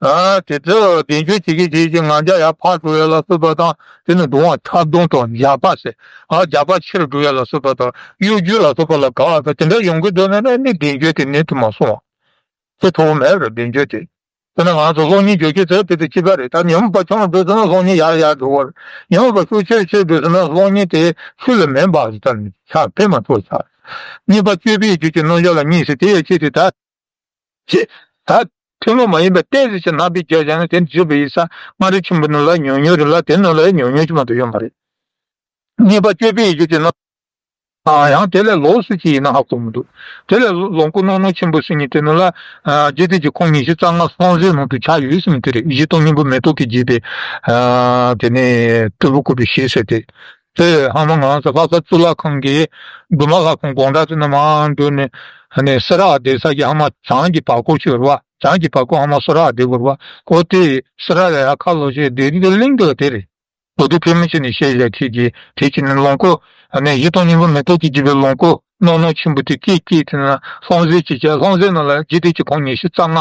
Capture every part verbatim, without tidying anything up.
ཨ་དེ་ཚོ་བདེན་བརྗོད་བྱེད་ཀྱི་བྱེད་ཀྱི་ང་རྒྱལ་ཡར་འཕར་འགྲོ་ཡ་ལ་སོགས་པ་དང་། དེ་ནི་གདུང་བ་ཁྲག་གདུང་དང་རྒྱགས་པ་ཟེར། ཨ་རྒྱགས་པ་ཆེར་འགྲོ་ཡ་ལ་སོགས་པ་དང་གཡོ་སྒྱུ་ལ་སོགས་པ་ལ་དགའ་བ་དང་དེ་འདྲ་ཡོང་གི་འདུག་ན་ནི་བདེན་བརྗོད་དེ་ནད་དུ་མ་སོང་བ། དེ་ཐོག་མེད་རེད་བདེན་བརྗོད་དེ། དེ་ནི་ང་ཚོ་གློག་བརྙན་བརྗོད་ཀྱི་ཚེ་དེ་དེ་སྐྱིད་པ་རེད། ད་ཉི་མ་པ་ཆུང་རུ་འགྲོ་ཚེ་ན་གློག་བརྙན་ཡར་ཡར་འགྲོ་བར། ཉི་མ་པ་ཤུགས་ཆེར་ཆེར་འགྲོ་ཚེ་ན་གློག་བརྙན་དེ་ཆུ་ལ་མེ་འབར་ཟེར་ད་ནི་ཆགས་ཕན་མ་ཐོགས་ཆགས། གཉིས་པ་སྤྱོད་པའི་རྒྱུ་གྱི་རྣམ་གཞག་ལ་གཉིས་ཟེར་དེ་ཡང་ཆེད་དུ་ད། ཅེས། ད། ཐུན་མོང་མ་ཡིན་པའི་ཏོག་ཙམ་ཞིག་རྣམ་པར་འཇོག་བྱས་ནས་དེ་འཇུག་པ་ཡིན་ཙང་སྔ་རོལ་ཆེན་པོ་ནང་ལ་ཉུང་ཉུང་རེད་ལ་དེ་ནང་ལ་ཉུང་ཉུང་ཅིག་མ་གཏོགས་ཡོད་མ་རེད། གཉིས་པ་སྤྱོད་པའི་རྒྱུ་གྱི་རྣམ། ཨ་ཡང་དེ་ལས་ལོགས་སུ་ཅིག་ཡིན་ན་ཧ་གོ་མི་འདུག་དེ་ལས་ལོངས་སྐུ་རྣམ་སྣང་ཆེན་པོ་ཟེར་མཁན་དེ་ནང་ལ། ཨ་རྒྱུད་སྡེ་གི་ཁོངས་ཉི་ཤུ་རྩ་ལྔ་ལྷུང་བཟེད་ནང་དུ་ཆགས་ཡོད་ཟེར་མཁན་དེ་རེད། གཞི་སྟོང་སྙིང་པོ་མེ་ཏོག་གིས་བརྒྱུས་པའི། ཨ་དེ་ནས་སྤྲུལ་སྐུ་བཀོད་པའི་གཞི་ཟེར་ཏེ། དེ་ཧ་མ་ང་ཚོ་ལྷ་ས་གཙུག་ལག་ཁང་གི་སྒྲོལ་མ་ལྷ་ཁང་དགོང་དག་དེ་ནས་མར་འགྲོ་ནས་ཨ་ནི་སེ་ར་བདེ་ས་གི་ཧ་མ་བྱང་གི་བར་སྐོར་ཞིག་རེད་བ། བྱང་གི་བར་སྐོར་ཧ་མ་སེ་ར་བདེ་བར་བ། ཨོ་དེ་སེ་ར་ལ་ཡ་ཁ་ལོ་ཞེས་བདེ་རིག་གླིང་དུ་དེ་རེད། མདོ་སྡེ་ཕལ་མོ་ཆེ་ནས་བཤད་བཞག་ཁྱེད་ཀྱིས་དེ་ཕྱིན་ནས་ལོངས་སྐུ་ཨ་ནི་གཞི་སྟོང་སྙིང་པོ་མེ་ཏོག་གིས་བརྒྱུས་པའི་ལོངས་སྐུ་རྣམ་སྣང་ཆེན་པོ་དེ་སྐད་སྐད་དེ་ན་ལྷུང་བཟེད་ཅིག་བྱས། ལྷུང་བཟེད་ནང་ལ་རྒྱུད་སྡེ་གི་ཁོངས་ཉི་ཤུ་རྩ་ལྔ་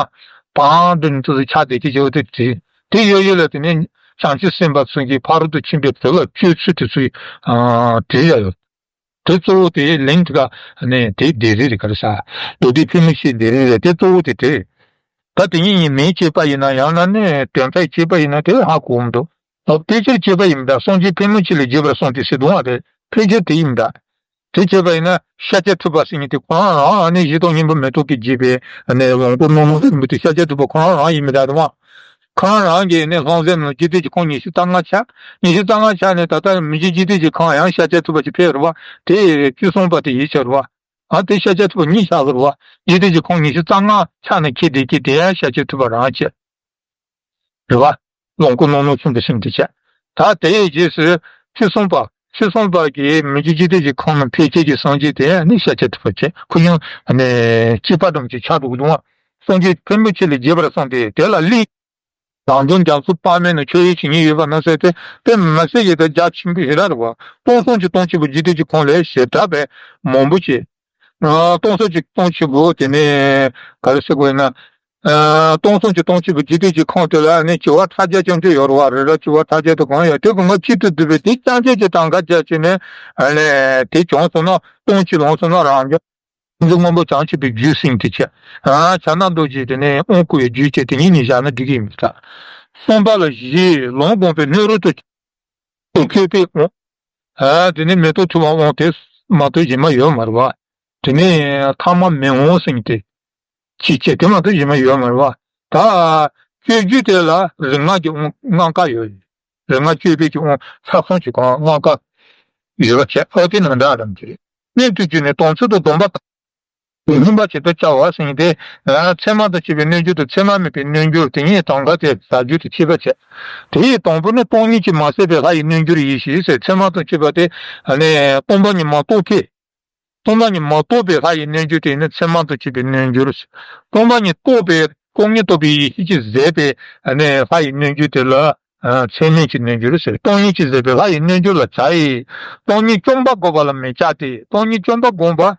བང་དུ་ནི་ཏོག་ཙམ་ཆགས་བསྡད་ཀྱི་བྱེད་པ་དེ་དེ། དེ་ཡོད་ཡོད་ལ་དེ་ནས་བྱང་ཆུབ་སེམས་དཔའ་ཚོ་གིས་ཕ་རོལ་ཏུ་ཕྱིན་པའི་དོན་ལ་སྤྱོད་ཚུལ་དེ་ཚོ་ཨ་བྲིས་བཞག་ཡོད། དེ་གཙོ་བོ་དེ་གླིང་དེ་ག་ནས་དེ་སྡེ་རིས་རེད་ག་རེ་ཟ། མདོ་སྡེ་ཕལ་མོ་ཆེའི་སྡེ་རིས་རེད་དེ་གཙོ་བོ་དེ་དེ་རེད། ད་དེ་ཉིད་ཡིན་མིན་བྱེད་པ་ཡིན་ན་ཡང་ན་ནི་དོན་དག་བྱེད་པ་ཡིན་ན་དེ་ཧ་གོ་མི་འདུག་ཕལ་ཆེར་བྱེད་པ་ཡིན་པ་འདྲ། སངས་རྒྱས་ཕལ་མོ་ཆེ་ལས་བྱེད་པར་གསུངས་ཏེ་ཟེར་དུས་ང་དེ་ཕལ་ཆེར་དེ་ཡིན་པ་འདྲ། དེ་བྱས་པ་ཡིན་ན་ཤཱཀྱ་ཐུབ་པ་ཟེར་མཁན་དེ་ཁོ་རང་རང་ནི་གཞི་སྟོང་སྙིང་པོ་མེ་ཏོག་གིས་བརྒྱུས་པའི་ནས་ལོངས་སྐུ་རྣམ་སྣང་ཆེན་པོ་དེ་ཤཱཀྱ་ཐུབ་པ་ཁོ་རང་རང་ཡིན་མི་འདྲ་དུ་མ། ཁོ་རང་རང་གིས་ནི་ལྷུང་བཟེད་ནང་རྒྱུད་སྡེ་གི་ཁོངས་ཉི་ཤུ་རྩ་ལྔ་ཆགས། ཉི་ཤུ་རྩ་ལྔ་ཆགས་ནས་ད་ལྟ་མི་འཇིགས་རྒྱུད་སྡེ་གི་ཁོངས་ཡང་ཤཱཀྱ་ཐུབ་པ་ཅིག་ཕེབས་རེད་བ། དེ་བཅུ་གསུམ་པ་དེ་ཡིད་ཆེས་རེད་བ། ཨ་དེ་ཤཱཀྱ་ཐུབ་པ་གཉིས་ཆགས་རེད་བ། རྒྱུད་སྡེ་གི་ཁོངས་ཉི་ཤུ་རྩ་ལྔ་ཆགས་ནས་ཁྱེད་བདེ་སྐྱིད་དེ་ཡང་ཤཱཀྱ་ཐུབ་པ་རང་བྱས། རེད་བ། ལོངས་སྐུ་རྣམ་སྣང་ཆེན་པོ་ཟེར་མཁན་དེ་བྱས། ད་དེའི་རྗེས་སུ་བཅུ་གསུམ་པ། བཅུ་གསུམ་པ་གིས་མི་འཇིགས་རྒྱུད་སྡེ་གི་ཁོངས་ནས་ཕལ་ཆེར་གྱི་སངས་རྒྱས་དེ་ནི་ཤཱཀྱ་ཐུབ་པ་བྱས། ཁོ་ཡང་ནས་སྐྱེས་པ་ཙམ་གྱི་ཆགས་འདུག་གདུང་བ། སངས་རྒྱས་ཕལ་མོ་ཆེ་ལས་རྒྱས་པར་གསུངས་ཏེ་དེ་ལ་གླིང་། རང་བྱུང་རྒྱ་མཚོ་དཔག་མེད་ན་ཁྱོད་ཡིད་ཆེས་ཉིད་ཡོད་པ་ན་ཟེར་ཏེ་དཔེ་མི་སྲིད་ཀྱི་དེ་རྒྱ་ཆེན་པོ་ཞེ་དྲག་རེད་བ། སྟོང་གསུམ་གྱི་སྟོང་ཆེན་པོ་རྒྱུད་སྡེ་གི་ཁོངས་ལས་ཞེ་དྲག་པའི་མང་པོ་བྱས། ཨ་སྟོང་གསུམ་གྱི་སྟོང་ཆེན་པོ་དེ་ནས་ག་རེ་ཟེར་དགོས་ན། ཨ་སྟོང་གསུམ་གྱི་སྟོང་ཆེན་པོ་རྒྱུད་སྡེ་གི་ཁོངས་དེ་ལ་ནི་བྱེ་བ་ཕྲག་བརྒྱ་ཅན་དུ་ཡོད་རེད་བ། རེ་རེ་བྱེ་བ་ཕྲག་བརྒྱ་དུ་གང་ཡོད་དེ་བུ་ང་གཅིག་ཏུ་བསྡུས་པའི་དེ་རྐྱང་རྐྱང་གི་གྲངས་ཀ་བརྒྱབ་བྱས་ནས་ཨ་ནི་དེ་བྱུང་སོང་ན་སྟོང་གཅིག་ལོངས་སོང་ན་རང་བྱུང་། ཏིང་འཛིན་སྔོན་པོ་བྱང་ཆུབ་པའི་རྒྱུ་ཟེར་མཁན་དེ་བྱས། ཨ་བྱ་ན་རྡོ་རྗེ་དེ་ནས་དབང་བསྐུར་བའི་རྒྱུ་བྱས་དེ་ཉིད་ནས་བཞག་ན་འགྲིག་གི་ཡིན་པས་ད། གསུམ་པ་ལ་བཞི་ལོངས་སྤོང་པའི་སྣོད་རུང་དུ་སྤྱོད་པའི་དབང་། ཨ་དེ་ནས་མེ་ཏོག་འཐུ་བའི་དབང་དེ་མ་གཏོགས་གཞན་མ་ཡོད་མ་རེད་བ། དེ་ནས་ཐ་མ་མེ་དབང་ཟེར་མཁན་དེ། ཅི་བྱས་དེ་མ་གཏོགས་གཞན་མ་ཡོད་མ་རེད་བ། ད་སྤྱོད་རྒྱུ་དེ་ལ་རིག་སྔགས་ཀྱི་དབང་ལྔ་ཀ་ཡོད། རིག་སྔགས་སྤྱོད་པའི་ཀྱི་དབང་ཆ་ཚང་གི་གང་ལྔ་ཀ་ཡོད་པ་བྱས། ཨ་དེ་ནང་འདྲ་རང་གི་རེད། སྣོད་དུ་གྱུར་ནས་དམ་ཚིག་ཏུ་སྡོམ་པ་དང་། སྨིན་པ་བྱེད་དུ་བྱ་བ་ཟེར་མཁན་དེ། མཚན་མ་དང་བཅས་པའི་རྣལ་འབྱོར་དང་མཚན་མ་མེད་པའི་རྣལ་འབྱོར་དེ་གཉིས་གྲངས་ཀ་དེ་བྱ་རྒྱུད་དུ་ཕྱེ་བ་བྱས། དེ་ཡི་དང་པོ་ནི་སྟོང་ཉིད་ཀྱིས་མ་ཟད་པའི་ལྷ་ཡི་རྣལ་འབྱོར་ཡིན་ཞེས་ཟེར། མཚན་མ་དང་བཅས་པ་དེ་ནི་སྟོང་པ་ཉིད་མ་རྟོགས་པའི། སྟོང་པ་ཉིད་མ་རྟོགས་པའི་ལྷ་ཡི་རྣལ་འབྱོར་དེ་ནི་མཚན་མ་དང་བཅས་པའི་རྣལ་འབྱོར། སྟོང་པ་ཉིད་རྟོགས་པའི་སྟོང་ཉིད་རྟོགས་པའི་ཡེ་ཤེས་ཀྱིས་ཟད་པའི་ལྷ་ཡི་རྣལ་འབྱོར་དེ་ལ་མཚན་མེད་ཀྱི་རྣལ་འབྱོར་ཟེར། སྟོང་ཉིད་ཀྱིས་ཟད་པའི་ལྷ་ཡི་རྣལ་འབྱོར་ལ་བྱ་ཡི། སྟོང་ཉིད་བཅོམ་པ་བསྒོམ་པ་ལ་མི་བྱ་སྟེ། སྟོང་ཉིད་བཅོམ་པ་བསྒོམ་པ་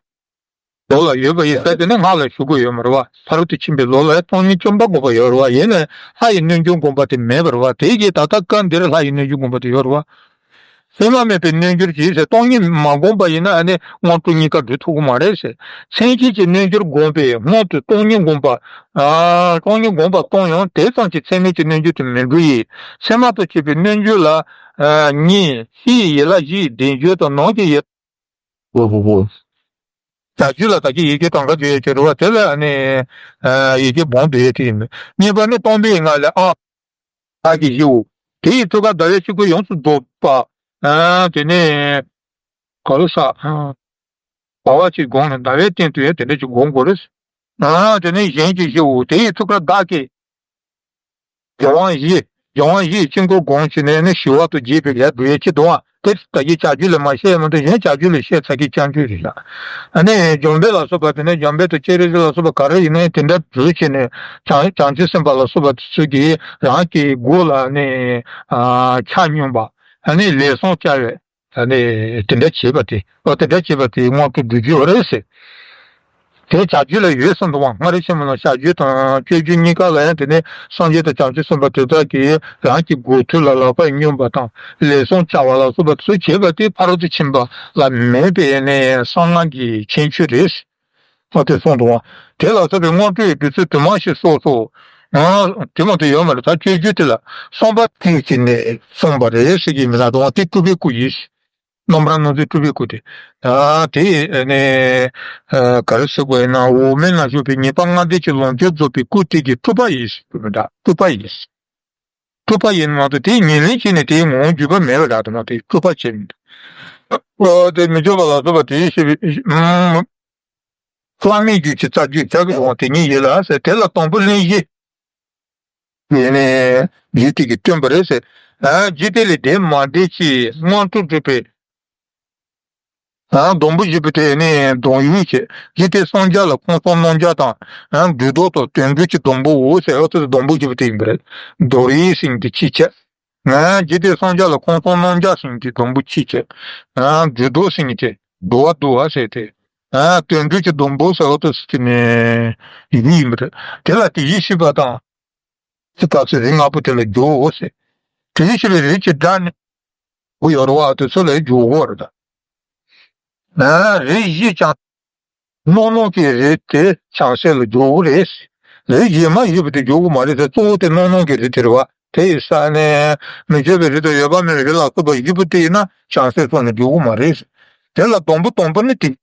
ལོགས་ལ་ཡོད་པ་ཡིན་ཙང་དེ་ནི་སྔགས་ལ་ཞུགས་དགོས་ཡོད་མ་རེད་བ། ཕ་རོལ་ཏུ་ཕྱིན་པའི་ལོགས་ལ་སྟོང་ཉིད་བཅོམ་པ་བསྒོམ་པ་ཡོད་རེད་བ། ཡིན་ནའི་ལྷ་ཡི་རྣལ་འབྱོར་བསྒོམ་པ་དེ་མེད་པ་རེད་བ། དེ་གིས་ད་ལྟ་སྐབས་འདིར་ལྷ་ཡི་རྣལ་འབྱོར་བསྒོམ་པ་དེ་ཡོད་རེད་བ། མཚན་མ་མེད་པའི་རྣལ་འབྱོར་གྱིས་ཟེར། སྟོང་ཉིད་མ་བསྒོམས་པ་ཡིན་ན་ཨ་ནི་དངོས་གྲུབ་གཉིས་ཀ་འགྲུབ་ཐུབ་ཀྱི་མ་རེད་ཟེར། མཚན་ཉིད་ཀྱི་རྣལ་འབྱོར་བསྒོམས་པས་སྔོན་དུ་སྟོང་ཉིད་བསྒོམས་པ། ཨ་སྟོང་ཉིད་བསྒོམས་པ་གཏོང་ཡང་དེ་ཙམ་གྱིས་མཚན་མེད་ཀྱི་རྣལ་འབྱོར་དུ་མི་འགྲུབ་ཡི། མཚན་མ་དང་བཅས་པའི་རྣལ་འབྱོར་ལ། ཨ་གཉིས། ཕྱི་ཡི་ཡན་ལག་བཞི་ཡི་བདེ་འགྱུར་དང་ནང་གི་ཡན་ལག་བྱ་རྒྱུད་ལ་ད་གིན་ཡི་གེ་གྲངས་ཀ་བསྡུ་ཡས་ཀྱི་རེད་བ། དེ་ལ་ཨ་ནི་ཡི་གེ་སྦོམ་བསྡུ་ཡས་དེ་ཡིན། གཉིས་པ་ནི་སྟོང་པའི་ངང་ལས་ཨ། ཨ་གི་བཞི་བོ། དེ་ཡི་ཐུགས་ཀར་ཟླ་བའི་དཀྱིལ་འཁོར་ཡོངས་སུ་རྫོགས་པ། ཨ་དེ་ནས་ག་རེ་ཟ། ཟླ་བ་གཅིག་བསྒོམས་ནས་ཟླ་བའི་སྟེང་དུ་ཡང་དེ་འདྲ་ཅིག་བསྒོམ་དགོས་རེད། ཨ་དེ་ནས་གཞན་གྱི་བཞི་བོ། དེ་ཡི་ཐུགས་ཀར་བདག་གི་རྒྱལ་དབང་བཞི། རྒྱལ་དབང་བཞི་ཡི་དཀྱིལ་འཁོར་བསྒོམས་བྱས་ནས་ནི་ཞི་བ་དང་རྒྱས་པའི་ལས་འགྲུབ་ཡས་ཅི་འདུག་ཨ། དེ་ད་གིན་བྱ་རྒྱུད་ལས་མར་བཤད་མི་འདུག་གཞན་བྱ་རྒྱུད་ལས་བཤད་ཚར་གི་རྐྱང་རྒྱུད་རེད་ལ། ཨ་ནི་འཇོམས་དཔལ་ལ་སོགས་པ་དེ་ནས་འཇམ་དཔལ་དང་སྤྱན་རས་གཟིགས་ལ་སོགས་པ་ག་རེ་ཡིན་ནའི་དེ་འདྲ་འདུལ་བྱས་ནས་བྱང་བྱང་ཆུབ་སེམས་དཔའ་ལ་སོགས་པ་དེ་ཚོ་གིས་རང་གི་སྒོ་ལ་ནི་ཨ་ཆ་སྙོམས་པ། ཨ་ནི་ལས་བསྲུང་བྱ་བའི་ཨ་ནི་དེ་འདྲ་བྱེད་པ་དེ། ཨོ་དེ་འདྲ་བྱེད་པ་དེ་དངོས་གྲུབ་འགྲུབ་རྒྱུ་རེད་ཟེར། དེ་བྱ་རྒྱུད་ལ་ཡོད་གསུངས་འདུག་པ། སྔ་རེ་ཆེན་མོ་ལ་བྱ་རྒྱུད་དང་སྤྱོད་རྒྱུད་གཉིས་ཀ་ལ་ཡང་དེ་ནས་སངས་རྒྱས་དང་བྱང་ཆུབ་སེམས་དཔའ་དེ་དག་གིས་རང་གི་སྒོ་ཐུག་ལ་ལག་པས་སྙོམས་པ་དང་ལེགས་སོང་བྱ་བ་ལ་སོགས་པ་ཚུལ་བྱེད་པ་དེ་ཕ་རོལ་ཏུ་ཕྱིན་པ་ལ་མོས་པའི་ནས་གསང་སྔགས་ཀྱི་ཁྱད་ཆོས་རེད། ཨ་དེ་གསུངས་འདུག་པ། དེ་ལ་སོགས་པའི་སྔོན་འགྲོའི་བདུད་རྩི་དུ་མ་ཞིག་སོགས་སོ། ཨ་དེ་མ་དེ་ཡོད་མ་རེད། ད་སྤྱོད་རྒྱུད་དེ་ལ་གསུངས་པ་དེ་གཅིག་ནས་གསུངས་པ་རེད་ཟེར་གྱི་མི་འདུག་པ། དེ་སྤྲུལ་པའི་སྐུ་ཡིན། རྣམ་པར་སྣང་མཛད་སྤྲུལ་པའི་སྐུ་དེ། ཨ་དེ་ནས་ཨ་ག་རེ་ཟེར་དགོས་ན། འོག་མིན་ལ་བཞུགས་པའི་ངེས་པ་ལྔ་ལྡན་གྱི་ལོངས་སྤྱོད་རྫོགས་པའི་སྐུ་དེ་གི་སྤྲུལ་པ་ཡིན་ཟེར་གྱི་མི་འདུག་སྤྲུལ་པ་ཡིན། སྤྲུལ་པ་ཡིན་མ་གཏོགས་དེའི་ཉེར་ལེན་བྱས་ནས་དེའི་ངོ་བོ་བརྗོད་པ་མེད་པ་འདྲ་དུ་མ། དེའི་སྤྲུལ་པ་བྱས་མི་འདུག་ཨོ་དེ་མི་བརྗོད་པ་ལ་སོགས་པ་དེའི་ཞེས་པའི་ཨུམ། བླ་མེད་རྒྱུད་ཀྱི་རྩ་རྒྱུད་བྱ་བའི་དབང་དེ་ཉིད་ཡིན་ལ་ཟེར། དེ་ལ་དང་པོ་གླེང་གཞི། དེ་ནས་རྒྱུད་སྡེ་གིས་སྟོན་པ་རེད་ཟེར། ཨ་རྒྱུད་སྡེ་ལས་འདས་མ་འདས་ཀྱི་སྔོན་འགྲོ་སྒྲུབ་པའི། ཨ་སྡོང་པོ་བཞི་པོ་དེ་ནི་སྡོང་ཡུལ་བྱས། རྒྱུད་སྡེ་སངས་རྒྱས་ལ་ཁམས་གསུམ་རྣམ་བརྒྱ་དང་། ཨ་སྒྲོ་འདོགས་དང་དོན་བསྡུ་གྱི་སྡོང་པོའོ་ཟེར་བ་དེ་སྡོང་པོ་བཞི་པོ་དེ་ཡིན་པ་རེད། དོ་རིང་ཟེར་མཁན་དེ་གཅིག་བྱས། ང་རྒྱུད་སྡེ་སངས་རྒྱས་ལ་ཁམས་གསུམ་རྣམ་བརྒྱ་ཟེར་མཁན་དེ་སྡོང་པོ་གཅིག་བྱས། ཨ་སྒྲོ་འདོགས་ཟེར་མཁན་དེ་འགྲོ་བ་འདུལ་བ་ཟེར་དེ། ཨ་དོན་བསྡུ་གྱི་སྡོང་པོ་ཟེར་བ་དེ་ཟེར་གྱི་ནི་ཡུལ་ཡིན་པ་རེད། དེ་ལ་དེ་བཞིན་གཤེགས་པ་དང་། ཚིག་པ་ཚོས་རིགས་ལྔ་པོ་དེ་ལ་སྦྱོར་ཟེར། དེ་བཞིན་གཤེགས་པའི་རིགས་ཀྱི་སྒྲ་ནི་འོ་ཡོད་རེད་པ། དེ་ཚོ་ལ་སྦྱོར་དགོས་རེད་ད། ཨ་རིགས་བཞི་ཀྱང་། སྣང་སྣང་གི་རིགས་དེ་བྱང་སེམས་ལ་སྦྱོར་དགོས་རེད། རིགས་ཡོད་མ་ཡོད་པ་དེ་སྦྱོར་དགོས་མ་རེད་ཟེར། གཙོ་བོ་དེ་སྣང་སྣང་གི་རིགས་དེ་རེད་པ། དེ་ཡི་ས་ནས་མི་བསྐྱོད་པའི་རིགས་དང་ཡོད་པ་མེད་པའི་རིགས་ལ་སོགས་པ་བཞི་པོ་དེ་ཡིན་ན་བྱང་སེམས་སོགས་ནས་སྦྱོར་དགོས་མ་རེད། དེ་ལ་དང་པོ་དང་པོ་ནི་དེ།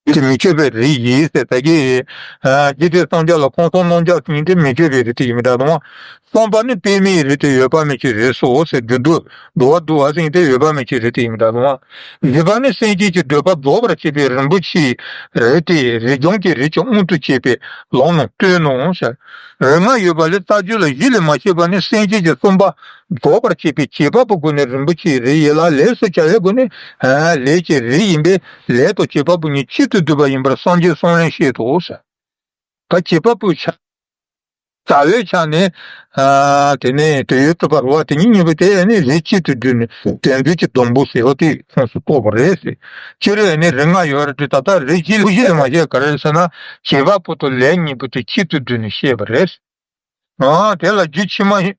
དེ་མི་བསྐྱོད་པའི་རིགས་ཡིན་ཟེར་ད་གི། ཨ་རྒྱུད་སྡེ་སངས་རྒྱས་ལ་ཁམས་གསུམ་རྣམ་བརྒྱ་ཟེར་མཁན་དེ་མི་བསྐྱོད་པའི་རིགས་དེ་ཡིན་པ་འདྲ་དང་། གསུམ་པ་ནི་པདྨའི་རིགས་དེ་ཡོད་པ་མེད་ཀྱི་རིགས་སོ་ཟེར། སྒྲོ་འདོགས་འགྲོ་བ་འདུལ་བ་ཟེར་མཁན་དེ་ཡོད་པ་མེད་ཀྱི་རིགས་དེ་ཡིན་པ་འདྲ་དང་། བཞི་པ་ནི་སེམས་བསྐྱེད་ཀྱི་སྒྲིབ་པ་རྫོགས་པར་བྱེད་པའི་རིན་པོ་ཆེའི་རིགས་དེ། རིགས་སྦྱོང་གི་རིགས་ཀྱི་དབང་དུ་བྱས་པའི་ལམ་རྣམས་སྟོན་ནོ་ཟེར། རིགས་ལྔ་ཡོད་པ་ལས་རྩ་རྒྱུད་ལ་བཞི་ལས་མ་སྐྱེས་པ་ནི་སེམས་བསྐྱེད་ཀྱི་གསུམ་པ་རྫོགས་པར་བྱེད་པའི་བྱེད་པ་པོའི་སྒོ་ནས་རིན་པོ་ཆེའི་རིགས་ཡིན་ལ། ལས་སུ་བྱ་བའི་སྒོ་ནས་ལས་ཀྱི་རིགས་ཡིན་པས། ལས་དང་བྱེད་པ་པོ་གཉིས་གཅིག་ཏུ་བསྡུས་པ་ཡིན་པར་སངས་རྒྱས་གསུང་ལས་ཤེས་སོ་ཟེར། ད་བྱེད་པ་པོའི་ཆ། རྩ་བའི་ཆ་ནས། ཨ་དེ་ནས་དེ་ཡོད་དུ་བར་བ་དེ་གཉིས་གཉིས་པོ་དེ་ནི་རིགས་གཅིག་ཏུ་བསྡུས་ནས་དོན་བསྡུ་གྱི་སྡོང་པོ་ཟེར་བ་དེ་ཁོངས་སུ་གཏོགས་པ་རེད་ཟེར། སྤྱིར་ནི་རིགས་ལྔ་ཡོད་རེད་དེ། ད་ལྟ་རིགས་བཞི་ལུགས་བཞི་ལས་མ་བཤད་ག་རེ་ཟེར་ན། བྱེད་པ་པོ་དང་ལས་གཉིས་པོ་དེ་གཅིག་ཏུ་བསྡུས་ནས་བཤད་པ་རེད། ཨ་དེ་ལ་རྒྱུད་ཕྱི་མ།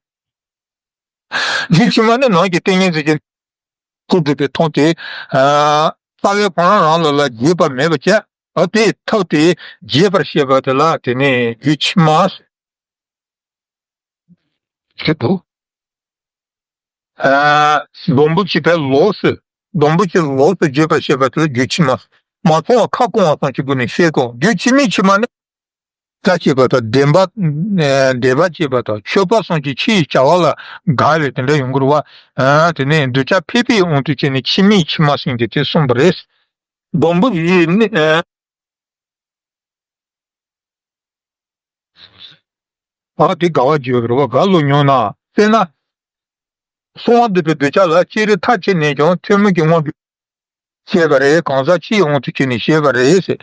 རྒྱུད་ཕྱི་མ་ནི་ནང་གི་ཏིང་ངེ་འཛིན་གྱི་སྐུ་སྒྲུབ་པའི་ཐོག་དེ། ཨ་རྩ་བའི་ཁོང་རང་རང་ལ་ལ་རྒྱས་པ་མེད་པ་བྱས། ཨ་དེའི་ཐབས་དེ་རྒྱས་པར་བཤད་པ་དེ་ལ་དེ་ནས་རྒྱུད་ཕྱི་མ་ཟེར་འདུག་ཨ་སྡོང་པོ་ཆེ་བའི་ལོགས་སུ། སྡོང་པོ་ཆེ་ལོགས་སུ་རྒྱས་པར་བཤད་པ་དེ་ལ་རྒྱུད་ཕྱི་མ། མ་ཚང་བ་ཁ་སྐོང་བ་སོགས་ཀྱི་སྒོ་ནས་བཤད་དོ། རྒྱུད་ཕྱི་མའི་ཕྱི་མ་ནི། ལྟ་བྱེད་པ་དང་བདེན་པ། ཨ་བདེན་པ་བྱེད་པ་དང་མཆོད་པ་སོགས་ཀྱི་ཆོས་ཀྱི་བྱ་བ་ལ་དགའ་བའི་དེ་འདྲ་ཡོང་གི་རེད་པ། ཨ་དེ་ནས་གདུལ་བྱ་ཕལ་པའི་དབང་དུ་བྱས་ནས་ཕྱི་མའི་ཕྱི་མ་ཟེར་མཁན་དེ་གསུངས་པ་རེད། སྡོང་པོ་བཞི་ནི། ཨ་དེ་དགའ་བ་བརྗོད་པ་རེད་པ། ག་ལ་ཉོན་ན་ཟེར་ན། གསང་བ་འདུས་པའི་གདུལ་བྱ་ལ་སྤྱིར་ཐ་ཆད་ནས་ཀྱང་ཐུན་མོང་གི་དབང་གིས་བཤད་པ་རེད། གང་ཟག་སྤྱིའི་དབང་དུ་བྱས་ནས་བཤད་པ་རེད་ཟེར།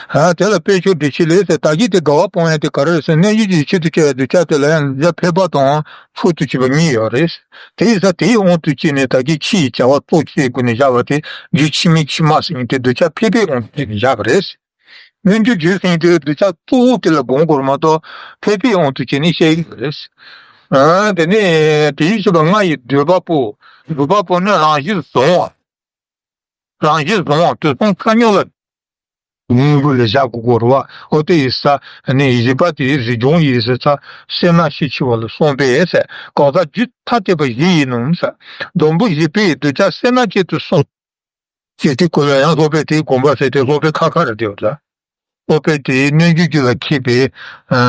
ཨ་དེ་ལ་དཔེ་ཆོས་འགྲེལ་ཆེན་ལས་ཟེར། ད་གིན་དེ་དགའ་བ་སྤོང་ཡ་དེ་ག་རེ་རེད་ཟེར། གནས་སྐབས་ཀྱི་ཆེད་དུ་བྱ་བའི་གདུལ་བྱ་དེ་ལ་ཡང་ཕལ་པ་དང་མཆོག་ཏུ་གྱུར་པ་གཉིས་ཡོད་རེད། དེ་ཡིན་ཙང་དེའི་དབང་དུ་བྱས་ནས་ད་གིན་ཕྱི་ཡི་བྱ་བ་གཙོ་ཆེའི་སྒོ་ནས་བཞག་པ་དེ་རྒྱུད་ཕྱི་མའི་ཕྱི་མ་ཟེར་མཁན་དེ་གདུལ་བྱ་ཕལ་པའི་དབང་དུ་བྱས་ནས་བཞག་པ་རེད། སྔོན་གྱི་རྒྱུད་ཟེར་མཁན་དེ་གདུལ་བྱ་གཙོ་བོ་དེ་ལ་དགོངས་དགོས་རེད་མ་གཏོགས་ཕལ་པའི་དབང་དུ་བྱས་ནས་བཤད་ཀྱི་མ་རེད། ཨ་དེ་ནས་དེ་བཞིན་གཤེགས་པ་ལྔ་ཡི་བསྡུས་པ་པོ། བསྡུས་པ་པོ་ནི་རང་བཞིན་བཟུང་བ། རང་བཞིན་བཟུང་བ་དུས་གསུམ་ཐ་སྙད་ལ་ངེས་པ་ལ་བཞག་དགོས་ཀྱི་རེད་པ། འོ་དེ་ཡིན་ཙང་ནི་བཞི་པ་དེ་རིགས་སྦྱོང་ཡིན་ཟེར་ཙང་སེར་སྣ་ཞེས་བྱ་བ་ལ་གསུངས་པས་ཟེར། གང་ཟག་རྒྱུད་ཐ་དད་པ་བཞི་ཡིན་ནོ་ཟེར། སྡོང་པོ་བཞི་པོས་གདུལ་བྱ་སེར་སྣ་ཅན་དུ་གསུངས། ཅེས་དེ་ཀུན་ལ་ཡང་སློབ་དཔོན་དེའི་དགོངས་པ་ཟེར་ཏེ་སློབ་དཔོན་ཁ་ཁ་རེད་དེ་ཡོད་ལ། སློབ་དཔོན་དེའི་སྣོད་བཅུད་རྒྱུད་ལ་མཁས་པའི་ཨ་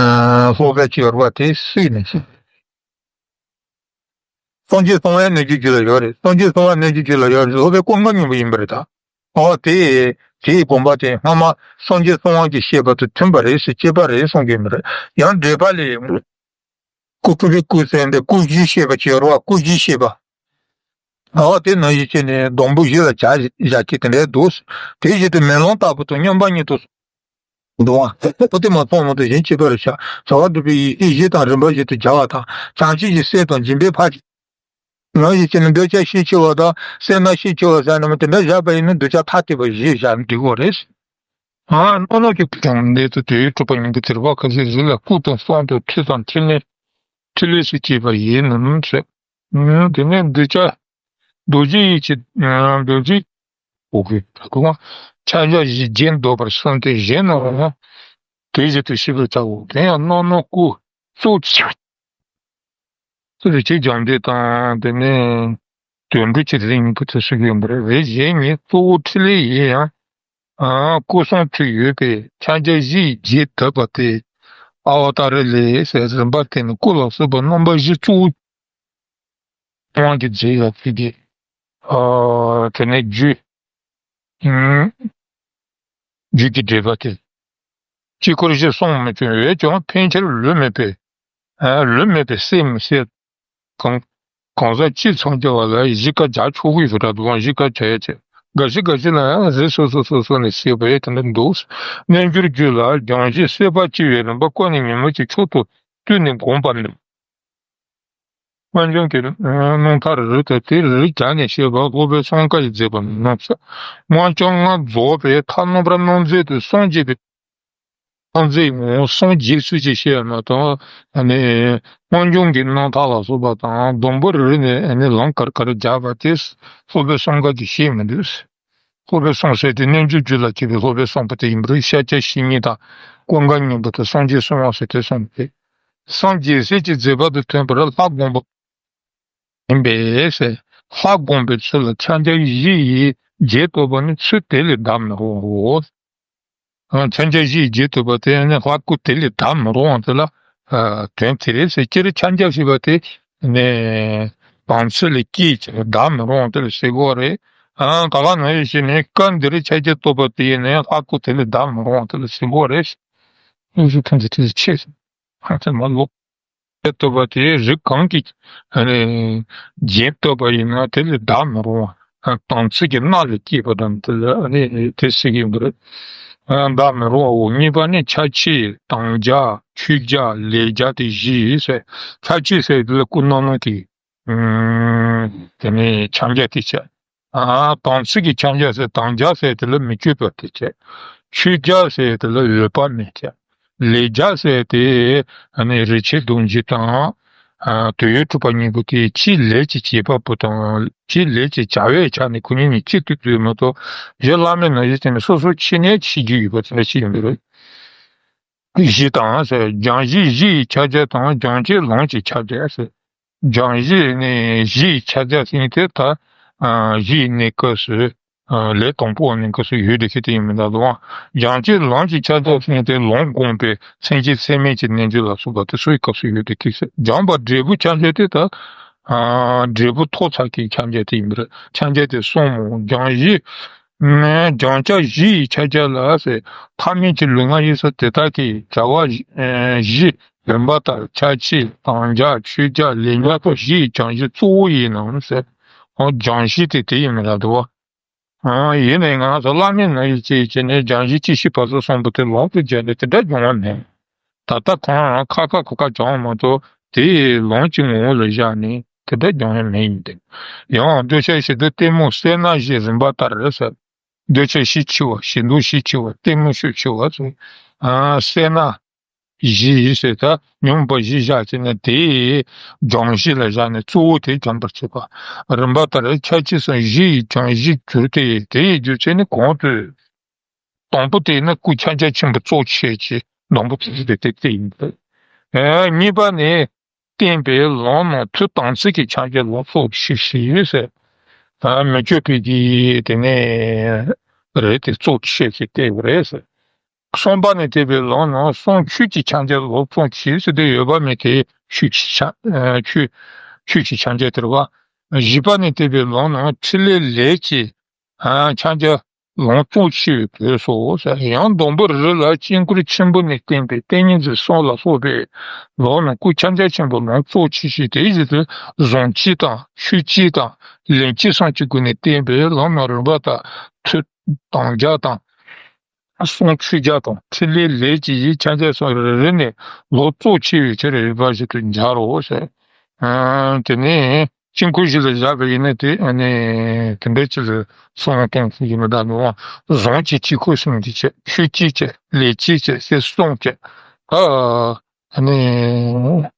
སློབ་དཔོན་ཅིག་ཡོད་རེད་པ། དེ་སུ་ཡིན་ན་ཅི། སངས་རྒྱས་གསང་བའི་སྣོད་བཅུད་རྒྱུད་ལ་ཡོད་རེད། སངས་རྒྱས་གསང་བ་སྣོད་བཅུད་རྒྱུད་ལ་ཡོད་རེད། སློབ་དཔོན་ཀུན་དགའ་སྙིང་པོ་ཡིན་པ་རེད་ད། ཨོ་དེ། དེའི་དགོངས་པ་དེ་སྔ་མ་སངས་རྒྱས་གསང་བ་གི་བཤད་པ་དང་མཐུན་པ་རེད་ཟེར། གཅིག་པ་རེད་གསུང་གི་མ་རེད། ཡང་འགྲེལ་པ་ལས། སྐུ་སྤྲུལ་པའི་སྐུ་ཟེར་འདི་སྐུ་བཞིའི་བཤད་པ་ཅིག་ཡོད་རེད་པ། སྐུ་བཞིའི་བཤད་པ། ཨོ་དེ་ནང་བཞིན་བྱས་ནས་སྡོང་པོ་བཞི་ལ་བྱ་བཞག་གི་དེ་འདྲའི་འདུག་དེ་བཞིན་དུ་མེ་ལོང་ལྟ་བུ་དང་མངོན་པ་ཉིད་དུ་འདུག་པ། ཨོ་དེ་མ་ཚང་མ་དང་གཞན་གཅིག་པ་རེད་ཤག་བྱ་བ་སྒྲུབ་པའི་ཡེ་ཤེས་བཞི་དང་རིམ་པ་བཞིན་དུ་སྦྱར་བ་དང་། བྱང་ཆུབ་ཀྱི་སེམས་དང་སྦྱིན་པའི་འཕགས། ནང་བཞིན་བྱས་ནས་འདོད་ཆགས་ཤས་ཆེ་བ་དང་སེར་སྣ་ཤས་ཆེ་བ་ཟེར་ན་མ་དེ་འདྲ་བཞག་པ་ཡིན་ན་གདུལ་བྱ་ཐ་དད་པ་བཞི་བཞག་ན་འགྲིག་གི་རེད། ཨ་རྣོ་རྣོ་གི་གྲོང་སྡེ་དུ་དུས་གྲུབ་པ་ཉིད་དུ་དེར་བ་ཁ་ཤས་རི་ལ་སྐུ་དང་གསུང་དང་ཁྲི་དང་ཕྲིན་ལས་ཕྲིན་ལས་སུ་སྐྱེས་པ་ཡིན་ནམ་ཟེར། དེ་ནས་གདུལ་བྱ་རྡོ་རྗེ་ཡིད་ཀྱི་རྡོ་རྗེ་འོ་གི་ཁོང་ཕྱག་རྒྱ་བཞི་བརྒྱད་འདོད་པར་གསུངས་ཏེ་བཞེས་ནོ་ར་དེ་བཞིན་དུ་ཤེས་པར་བྱའོ། དེ་ཡང་རྣོ་རྣོ་སྐུ་གཙོ་ཆེ། སུ་རེ་ཆེ་སྦྱང་འདོད་དང་དེ་ནས་དོན་འགྲུབ་ཀྱི་རིགས་ཉིད་པོ་དེ་སུ་ཡོད་པར་རེ་བཞེས་ནས་གཙོ་བོ་ཕྲིན་ལས་ཡིན་ཡང་། སྐུ་གསུང་ཐུགས་ཡོད་པའི་ཕྱག་རྒྱ་བཞི་ཡིས་རྒྱས་ཐུབ་པ་སྟེ། ཨ་ཝ་ཏཱ་ར་ལས་ཟེར་རིམ་པ་དེ་ནི་སྐུ་ལ་སོགས་པ་རྣམ་པ་བཞི་གཙོ་བོ་དབང་གི་རྫས་ལ་ཕྱི་གི་དེ་ནས་རྒྱུད་རྒྱུད་ཀྱི་འགྲེལ་པ་སྟེ། དཀྱིལ་འཁོར་བཞི་གསུངས་མི་བྱུང་བས་ཀྱང་ཕན་ཕྱིར་ལུས་མེད་པའི་ལུས་མེད་པའི་སེམས་ཟེར། གང་གང་ཟག་སྤྱི་ཚང་སྐྱེ་བ་ལ་གཞིས་ཀ་རྒྱ་ཆོག་གི་ཞུ་དྲག་དུའང་གཞིས་ཀ་བྱ་ཡ་ཆེ། འགའ་ཞིག་འགའ་ཞིག་ལ་ཡང་རེ་སོ་སོ་སོ་སོ་ནས་ཤེས་པ་ཡོད་དེ་འདྲ་འདུག། རྣལ་འབྱོར་རྒྱུད་ལ་སྦྱང་གཞི་གསོལ་བ་སྤྱི་བའི་རིམ་པ་ཀུན་ནས་ཉོན་མོངས་ཀྱི་ཕྱོགས་སུ་བཏུད་ནས་བསྒོམ་པ་ནི། སྔོན་བྱུང་གི་སྣང་མཐར་རི་དང་དེ་རི་རྒྱ་ནས་བཤད་པ་སློབ་དཔོན་སངས་རྒྱས་ཀྱིས་མཛད་པ་ནང་ཚུད། སྔོན་བྱུང་ལྔ་རྫོགས་པའི་མཐའ་རྣམ་པར་སྣང་མཛད་དུ་སངས་རྒྱས་པའི་སངས་རྒྱས་ངོ་བོ་སངས་རྒྱས་ཚུལ་གྱི་བཤད་ན་དང་། ཨ་ནི་སྔོན་བྱུང་གི་རྣམ་ཐར་ལ་སོགས་པ་དང་སྡོང་པོ་རི་ནས་ཨ་ནི་ལམ་ཁར་ཁར་རྒྱག་པ་དེ་སློབ་དཔོན་སངས་རྒྱས་ཀྱིས་བཤད་མི་འདུག། སློབ་དཔོན་སངས་ཟེར་དེ་རྣལ་འབྱོར་རྒྱུད་ལ་སྐྱེས་པའི་སློབ་དཔོན་སངས་པོ་དེ་ཡིན་པར་ཤཱཀྱ་བཤེས་གཉེན་དང་ཀུན་དགའ་སྙིང་པོ་དང་སངས་རྒྱས་གསོལ་བ་ཟེར་དེ་གསུངས་ཏེ། སངས་རྒྱས་ཟེར་གྱི་མཛད་པ་དང་མཐུན་པར་ལྷ་བསྒོམ་པ་ཡིན་པས་ཟེར། ལྷ་བསྒོམ་པའི་ཚུལ་ལ་ཕྱག་རྒྱ་བཞི་ཡིས་རྒྱས་ཐུབ་པ་ནི་ཚུལ་དེ་ལས་འདའ་མི་རུང་ངོ་། ཨ། ཕྱག་རྒྱ་བཞི་ཡིས་རྒྱས་ཐུབ་པ་དེ་ནི་ལྷ་སྐུ་དེ་ལས་འདའ་མི་རུང་བ་དེ་ལ། ཨ། དོན་དེ་རེད་ཟེར། སྤྱིར་ཕྱག་རྒྱ་ཞེས་པ་དེ་ནི་དམ་ཚིག་ལ་སྐྱེས་ཀྱང་འདའ་མི་རུང་བ་དེ་ལ་ཟེར་གོ་རེད། ཨ། ད་ག་ནང་བཞིན་ནི་སྐབས་འདིར་ཕྱག་རྒྱ་བཏབ་པ་དེ་ཡིས་ནི་ལྷ་སྐུ་དེ་ལས་འདའ་མི་རུང་བ་དེ་ལ་ཟེར་གོ་རེད། ཨུ་ཚུགས་ཐོན་ཚེ་དེ་ཆེ་ཧ་ཅང་མ་ལོག། རྒྱས་ཐུབ་པ་དེ་རིགས་གང་གིས་ཨ་ནི་རྒྱས་ཐུབ་པ་ཡིན་ན་དེ་ལས་འདའ་མི་རུང་བ། དམ་ཚིག་གི་མནའ་ལས་སྐྱེས་པ་དང་དེ་ལ་ཨ་ནི་དེ་ཟེར་གྱི་ཡོད་པ་རེད། འདའ་མི་རུང་བའོ། གཉིས་པ་ནི་ཕྱག་ཕྱིད་དམ་རྒྱ་མཆོད་རྒྱ་ལས་རྒྱ་དེ་བཞི་ཡིན་ཟེར། ཕྱག་ཕྱིད་ཟེར་དེ་ལ་སྐུ་རྣམ་སྣང་གི་ཨུམ། དེ་ནས་ཕྱག་རྒྱ་དེ་བྱས། ཨ། དམ་ཚིག་གི་ཕྱག་རྒྱ་ཟེར། དམ་རྒྱ་ཟེར་དེ་ལ་མི་བསྐྱོད་པ་དེ་བྱས། མཆོད་རྒྱ་ཟེར་དེ་ལ་འོད་དཔག་མེད་བྱས། ལས་རྒྱ་ཟེར་དེ་ཨ་ནི་རིན་ཆེན་རྡོ་རྗེ་དང་། ཨ། དུས་ཡུན་གྲུབ་པ་གཉིས་པོ་དེ་ཕྱིའི་ལས་ཀྱི་བྱེད་པ་པོ་དང་ཕྱིའི་ལས་ཀྱི་བྱ་བའི་ཆ་ནས་ཁོ་གཉིས་གཉིས་གཅིག་ཏུ་འཛིན་མ་གཏོགས། གཞི་བླ་མེད་ནང་བཞིན་བྱས་ནས་སོ་སོ་ཕྱི་ནས་བྱེད་རྒྱུ་ཡོད་པ་དེ་འདྲ་ཞིག་ཡིན་པ་རེད། བཞི་དང་ཟེར། སྦྱང་གཞི་བཞི་ཡི་ཕྱག་རྒྱ་དང་སྦྱང་བྱེད་ལམ་གྱི་ཕྱག་རྒྱ་ཟེར། སྦྱང་གཞི་ནི་བཞི་ཡི་ཕྱག་རྒྱ་ཟེར་དེ་ད་ཨ་བཞི་ཡི་གནས་སྐབས་སུ་ཨ་ལས་དང་པོ་གནས་སྐབས་སུ་ཡོད་དེ་ཁེ་དེ་ཡིན་མི་འདུག་ལོ། སྦྱང་བྱེད་ལམ་གྱི་ཕྱག་རྒྱ་ཟེར་དེ་ལམ་བསྒོམས་པའི་མཚན་བཅས་ཚད་མེད་ཀྱི་རྣལ་འབྱོར་ལ་སོགས་པ་དེ་ཚོའི་སྐབས་སུ་ཡོད་དེ་ཁེ་ཟེར། སྦྱངས་པ་འབྲས་བུའི་ཕྱག་རྒྱ་དེ་ད་ཨ་འབྲས་བུ་ཐོབ་ཚར་གྱི་ཕྱག་རྒྱ་དེ་ཡིན་པ་རེད། ཕྱག་རྒྱ་དེ་གསུམ་མོ། སྦྱང་གཞི་ནས་སྦྱང་བྱ་བཞི་ཡི་ཕྱག་རྒྱ་ལ་ཟེར། ཐ་མལ་གྱི་ལུས་ངག་ཡིད་གསུམ་དེ་དག་གི་བྱ་བ་བཞི་རིམ་པ་ལྟར་ཕྱག་ཕྱིད་དམ་རྒྱ་མཆོད་རྒྱ་ལས་རྒྱ་སོགས་བཞི་ཡི་སྦྱང་གཞི་གཙོ་བོ་ཡིན་ནམ་ཟེར། འོ་སྦྱང་གཞི་དེ་དེ་ཡིན་མི་ར་འདུག་བ། ཡིན་ནའི་ང་ཚོ་བླ་མེད་ནང་བཞིན་བྱས་བྱས་ནས་སྦྱང་གཞི་ཅི་ཤེས་པ་སོགས་གསུངས་པ་དེ་ལོག་ཏུ་བྱས་ནས་དེ་འདྲ་སྦྱང་བ་མེད། ད་ལྟ་ཁོང་རང་ཁ་ཁ་ཁ་ཁ་སྦྱང་བ་མ་གཏོགས་དེ་ལམ་གྱི་ངོ་བོ་ལ་བཞག་ནས་དེ་འདྲ་སྦྱང་ཡ་མེད་ཡིན་ཏེ། ཡང་འདོད་ཆགས་ཞེ་སྡང་གཏི་མུག་སེར་སྣ་བཞི་རིམ་པ་ལྟར་རེད་ཟེར། འདོད་ཆགས་ཤས་ཆེ་བ། ཞེ་སྡང་ཤས་ཆེ་བ། གཏི་མུག་ཤས་ཆེ་བ་ཟེར། ཨ་སེར་སྣ་བཞི་ཡིས་ཟེར། ད་ཉོན་མོངས་པ་བཞི་བཞག་བྱས་ནས་དེའི་སྦྱང་གཞི་ལ་བཞག་ནས་གཙོ་བོ་དེ་སྦྱང་བར་བྱེད་པ། རིམ་པ་ལྟར་ཕྱག་ཕྱིད་གསུམ་བཞི་ཡི་སྦྱང་གཞི་གྱུར་ཏེ། དེ་ཡི་རྒྱུ་མཚན་ནི་གོང་དུ། དང་པོ་དེ་ནི་སྐུ་ཕྱག་རྒྱ་ཆེན་པོ་གཙོ་ཆེ་ཆེ་སྡོང་པོ་དེ་དེ་དེ་ཡིན་པས། ཨེ་གཉིས་པ་ནི་བསྟན་པའི་ལམ་རྣམས་ཐུགས་དམ་ཚིག་གི་ཕྱག་རྒྱ་ལ་གཙོ་ཆེ་ཞེས་ཟེར། ཨ་མི་བསྐྱོད་པའི་གི་དེ་ནས་རེད་དེ་གཙོ་ཆེ་ཞེས་བསྟན་པ་རེད་ཟེར། གསུམ་པ་ནི་བསྟན་པའི་ལམ་རྣམས་གསུང་ཆོས་ཀྱི་ཕྱག་རྒྱ་ལ་གཙོ་ཆེ་ཟེར་དེ་ཡོད་པ་མེད་དེ་ཆོས་ཀྱི་ཕྱག་ཆོས་ཆོས་ཀྱི་ཕྱག་རྒྱ་དེ་རེད་བ། བཞི་པ་ནི་བསྟན་པའི་ལམ་རྣམས་ཕྲིན་ལས་ལས་ཀྱི་ཕྱག་རྒྱ་ལ་གཙོ་ཆེ་བའི་དོན་སོ་ཟེར། ཡང་སྡོང་པོ་རི་ལ་དཀྱིལ་འཁོར་ཆེན་པོ་ནས་བསྟན་པའི་ཏིང་ངེ་འཛིན་གསུམ་ལ་སོགས་པའི་ལམ་རྣམས་སྐུ་ཕྱག་རྒྱ་ཆེན་པོ་ལ་གཙོ་ཆེ་ཞིང་། དེའི་རྗེས་སུ་གཟུངས་བཅས་དང་མཆོད་བཅས་དང་ལན་བཅས་གསུམ་གྱི་སྒོ་ནས་བསྟན་པའི་ལམ་རྣམས་རིམ་པ་ལྟར་ཐུགས་དམ་རྒྱ་དང་། གསུང་མཆོད་རྒྱ་དང་ཕྲིན་ལས་ལས་ཀྱི་ཡི་ཕྱག་རྒྱ་སོགས་རེ་རེ་ནས་ལོག་གཙོ་ཆེ་བའི་ཕྱིར་རིམ་པ་བཞིན་དུ་སྦྱར་རོ་ཟེར། ཨ་དེ་ནས་ དཀྱིལ་འཁོར་བཞི་ལ་བཞག་པ་ཡིན་ན་དེ་ཨ་ནི་དེ་འདྲའི་ཅིག་ལ་གསུང་གཏོང་ཐུབ་ཀྱི་མི་འདུག་ནོ། གཟུངས་ཀྱི་དཀྱིལ་འཁོར་གསུམ་གྱི་ཆེད། ཆོས་ཀྱི་ཆེད། ལས་ཀྱི་ཆེད་ཟེར་གསུམ་གྱི། ད་ཨ་ནི་